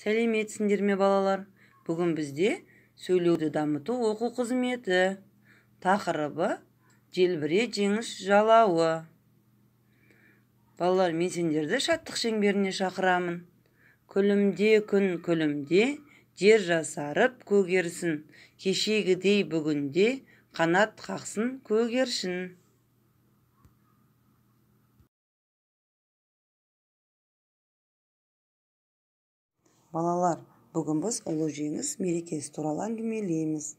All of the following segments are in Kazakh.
Сәлеметсіңдер ме, балалар? Бүгін бізде сөйлеуді дамыту оқу қызметі. Тақырыбы желбіре жеңіс жалауы. Балалар, мен сендерді шаттық шеңберіне шақырамын. Күлімде күн күлімде, жер жасарып көгерсін, кешегідей бүгінде қанат қақсын көгершін. Балалар, бүгін біз Ұлы Жеңіс мерекесі туралы әңгімелейміз.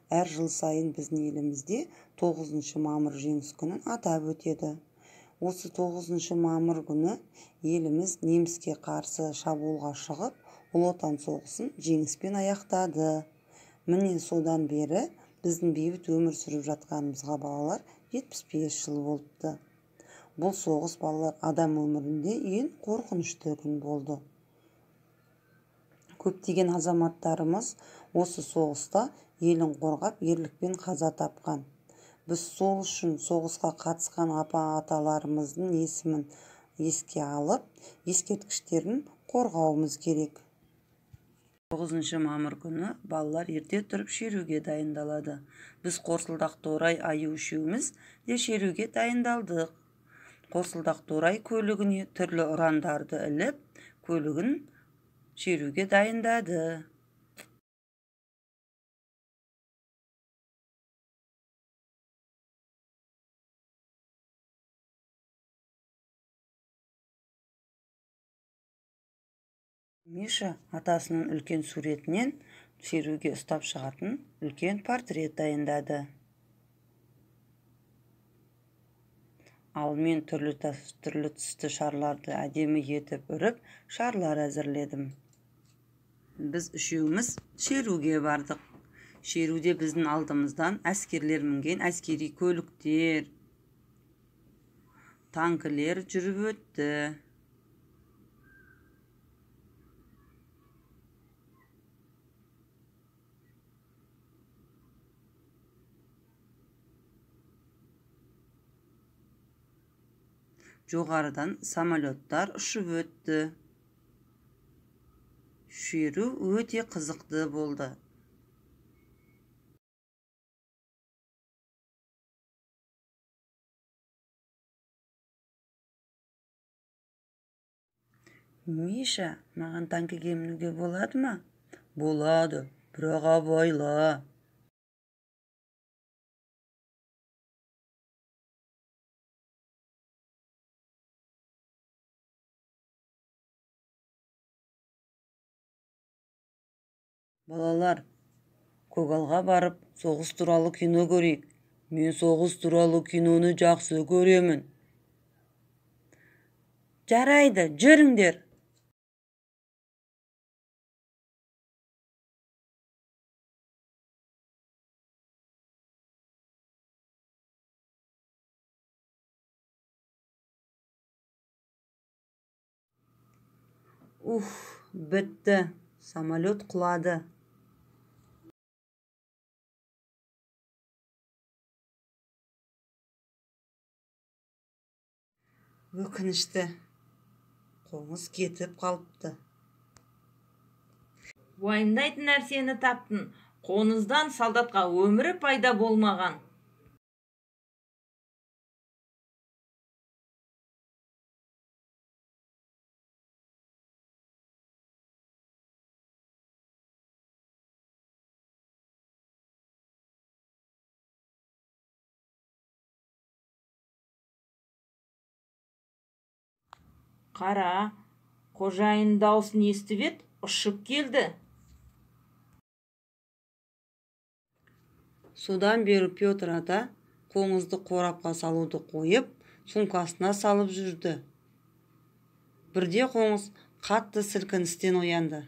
Әр жыл сайын біздің елімізде 9 мамыр Жеңіс күнін атап өтеді. Осы 9 мамыр күні еліміз неміске қарсы шабуылға шығып, Ұлы Отан соғысын жеңіспен аяқтады. Міне содан бері біздің бейбіт өмір сүріп жатқанымызға, балалар, 75 жыл болыпты. Бұл соғыс, балалар, адам өмірінде ең қорқынышты күн болды. Көптеген азаматтарымыз осы соғыста елін қорғап, ерлікпен қаза тапқан. Біз сол үшін соғысқа қатысқан апа-аталарымыздың есімін еске алып, ескерткіштерін қорғауымыз керек. 9 мамыр күні балалар ерте тұрып шеруге дайындалады. Біз Қорсылдақ, Торай, Аю үшеуміз де шеруге дайындалдық. Қорсылдақ Торай көлігіне түрлі ұрандарды іліп, көлігін шеруге дайындады. Миша атасының үлкен суретінен шеруге ұстап шығатын үлкен портрет дайындады. Ал мен түрлі түсті шарларды әдемі етіп үріп, шарлар әзірледім. Біз үшеуміз шеруге бардық. Шеруде біздің алдымыздан әскерлер мінген әскери көліктер, танкілер жүріп өтті. Жоғарыдан самолеттар ұшып өтті. Шеру өте қызықты болды. Миша, маған танкіге мінуге болады ма? Болады, бірақ абайла. Балалар, көгалға барып, соғыс туралы кино көрейік. Мен соғыс туралы киноны жақсы көремін. Жарайды, жүріңдер. Уф, бітті. Самолет құлады. Өкінішті. Қоңыз кетіп қалыпты. Уайымдайтын нәрсені таптың. Қоңыздан солдатқа өмірі пайда болмаған. Қара, қожайын даусын естіп еді, ұшып келді. Содан бері Петр ата қоңызды қорапқа салуды қойып, сумкасына салып жүрді. Бірде қоңыз қатты сілкіністен оянды.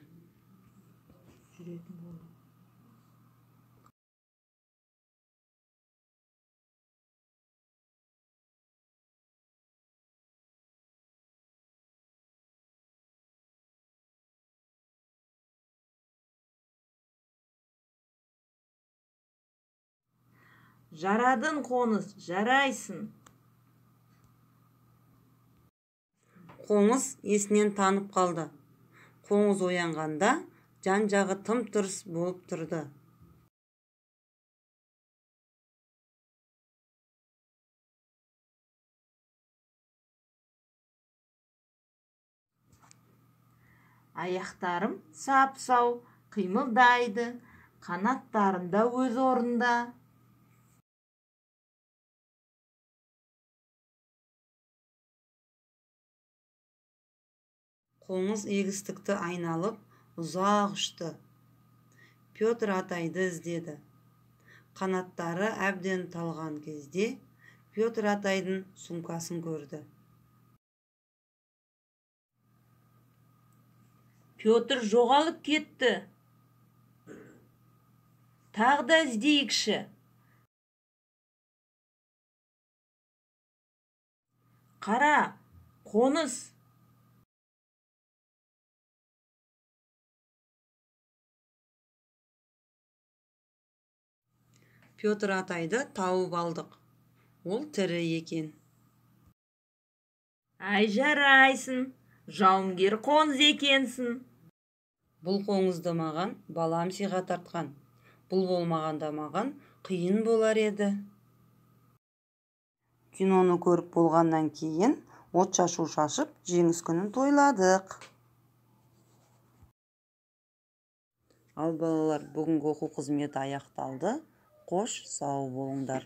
Жарадың, қоңыз, жарайсың. Қоңыз есінен танып қалды. Қоңыз оянғанда жан-жағы тым-тырыс болып тұрды. Аяқтарым сап-сау, қимылдайды, қанаттарым да өз орнында. Қоңыз егістікті айналып ұзақ ұшты. Петр атайды іздеді. Қанаттары әбден талған кезде Петр атайдың сумкасын көрді. Петр жоғалып кетті. Тағы да іздейікші. Қара, қоңыз. Петр атайды тауып алдық. Ол тірі екен. Ай, жарайсың, жауынгер қоңыз екенсің. Бұл қоңызды маған балам сыйға тартқан. Бұл болмағанда маған қиын болар еді. Киноны көріп болғаннан кейін отшашу шашып, жеңіс күнін тойладық. Ал балалар, бүгінгі оқу қызметі аяқталды. Қош, сау болыңдар.